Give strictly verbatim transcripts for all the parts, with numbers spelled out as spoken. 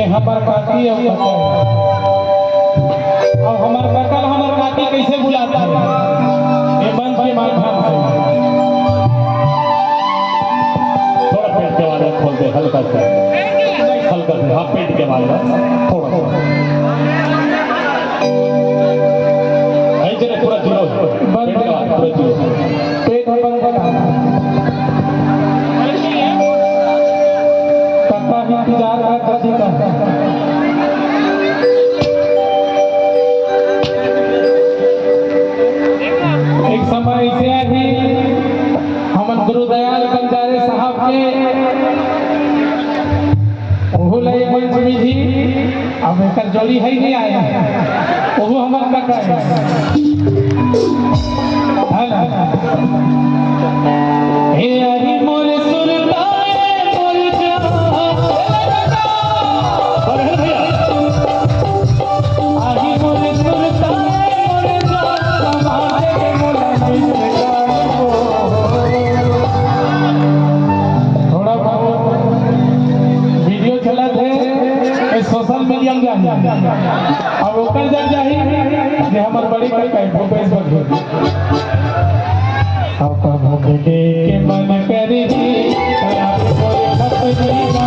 हमर काकी अउ कका। अब हमर कका ल हमर काकी कइसे बुलात हे? ए मंच के माध्यम से। थोड़ा पेट के आवाज खोल दे, हल्का सा, हल्का सा, हाँ, पेट के आवाज, थोड़ा सा। ऐसे नहीं, पूरा zero है। पेट के आवाज, पूरा zero। पेट ह बंद कर। कका इंतजार करत रही का। एक समय ऐसे आही, हमन गुरुदयाल बंजारे साहब के ओहू ला ये मंच मिलही। अब एकर जोड़ी है नहीं आया, ओहू हमर कका है। है ना? हे हरि मोर सुरता ए मोर जान। अरे भैया। आही मोर सुरता ए मोर जान, समारे मोला मिल जाए हो। थोड़ा बहुत वीडियो चलत हे, ए सोशल मीडिया में जाही। अब ओकर जग जाही जे हमर बड़े कका भूपेश बघेल। अब कब देखे के मन करही, तब तोरे बस नहीं ना।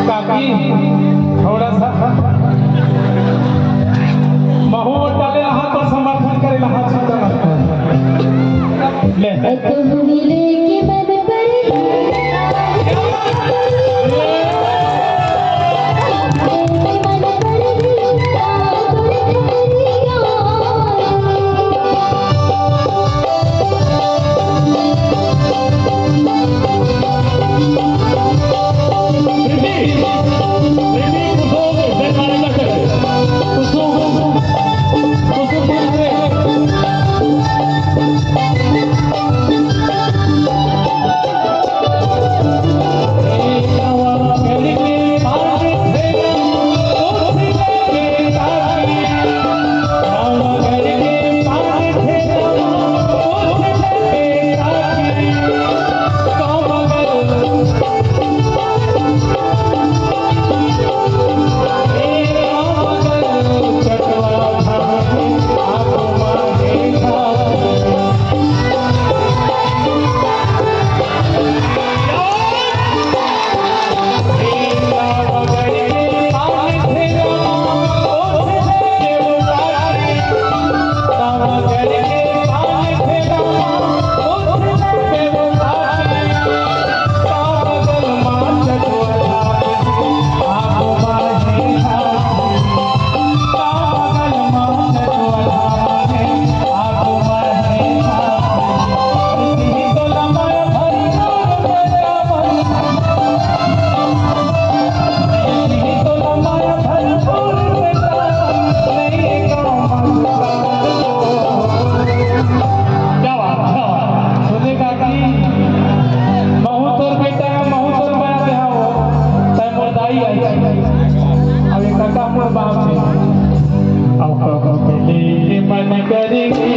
काकी, थोड़ा सा महू डाले रहा तो समर्थन करे रहा, चिंता मत कर। ले। तुम मिले के मन पर क्या बात, क्या बात। सुने काकी, महू तोर बेटा, महू तोर माया देहा हो, तै मोर दाई आई। अब एक कका मोर बाप है। अब कब मिले के मन करेगी।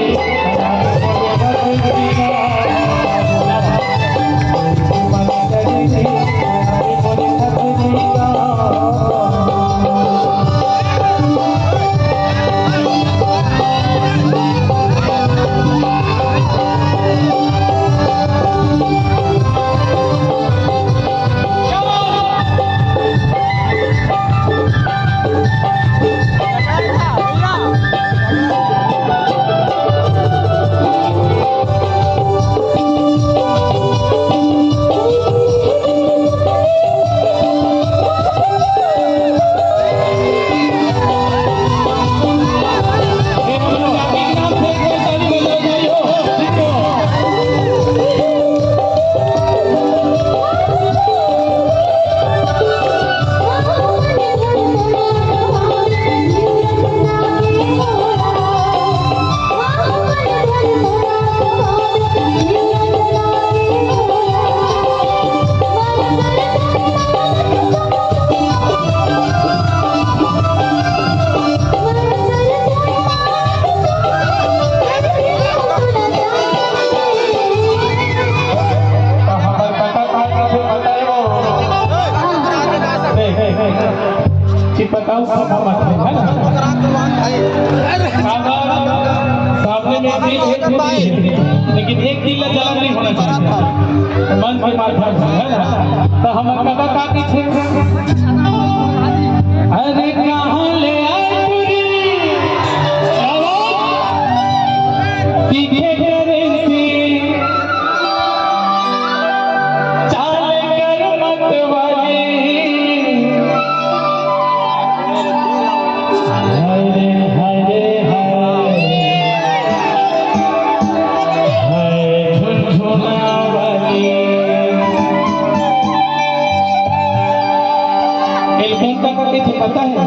लेकिन एक दिल ला जलन नहीं होना चाहिए। मन के माध्यम से, है ना? तो हम कका का कथे? अरे कहाँ ले आए पूरी? क्या बात? तीखे करे से चाल कर मत वाली। हरे हरे हरे, हरे झुनझुना वाली। एल्बम का कथे पता है?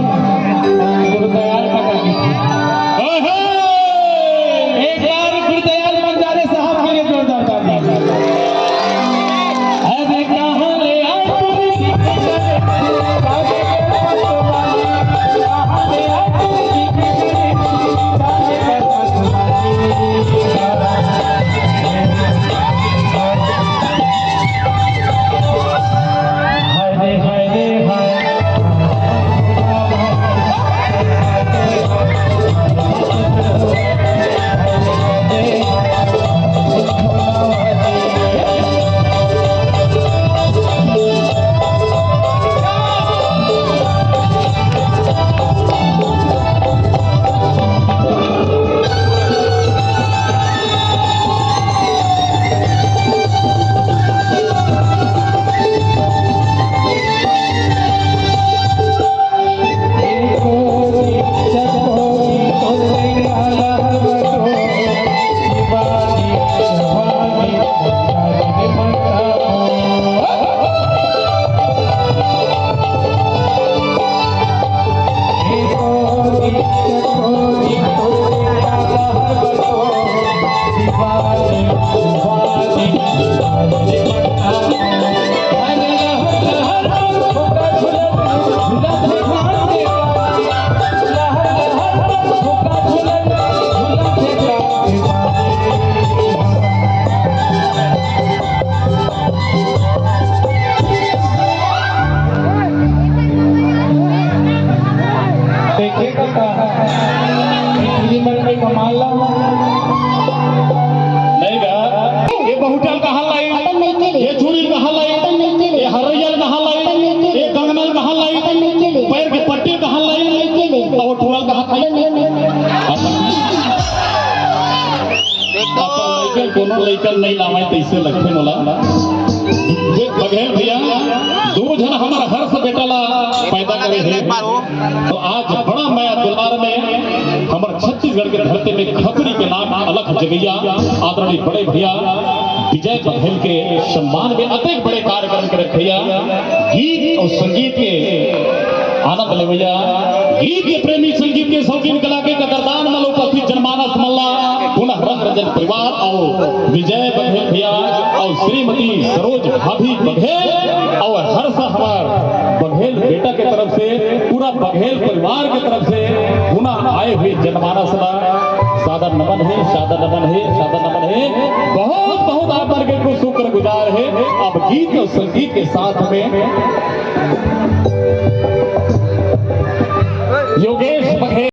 गुरुदयाल का कथे। ओहो! एक बार गुरुदयाल बंजारे साहब के लिए जोरदार ताली। अरे कहाँ ले आए पूरी, कहाँ ले आए पूरी, हरे हरे हरे। देखिए काका, इतनी मन में कमाल ला। नहीं गा, ये बहुटल कहाँ लाई? अपन नहीं के लिए। ये चूड़ी कहाँ लाई? अपन नहीं के लिए। ये हरैयल कहाँ लाई? अपन नहीं के लिए। ये कंगनल कहाँ लाई? अपन नहीं के लिए। पैर के पट्टी कहाँ लाई? अपन नहीं के लिए। और टूरल कहाँ लाई? अपन नहीं, नहीं। अपन लइकन, कोनो लइकन नहीं लावे, तइसे लगथे मोला। बघेल भैया, दू झन हमर हर्ष बेटा ला पैदा करे हे। तो आज बड़ा मया दुलार में हमर छत्तीसगढ़ के धरती में खपरी के नाम अलख जगइया, आदरणीय बड़े भैया विजय बघेल के सम्मान में अतेक बड़े कार्यक्रम करे भैया, गीत और संगीत के आनंद लेवैया, गीत के प्रेमी, संगीत के शौकीन, कला के कदरदान मन उपस्थित जनमानस मन ला पुनः रंग रंजन परिवार और विजय बघेल भैया और श्रीमती सरोज भाभी बघेल और हर्ष हमार बघेल बेटा के तरफ से, पूरा बघेल परिवार के तरफ से पुनः आए हुए जनमानस ला सादर नमन हे, सादर नमन हे, सादर नमन हे। बहुत बहुत आप मन के को शुक्रगुजार हे। अब गीत और संगीत के साथ में योगेश बघेल।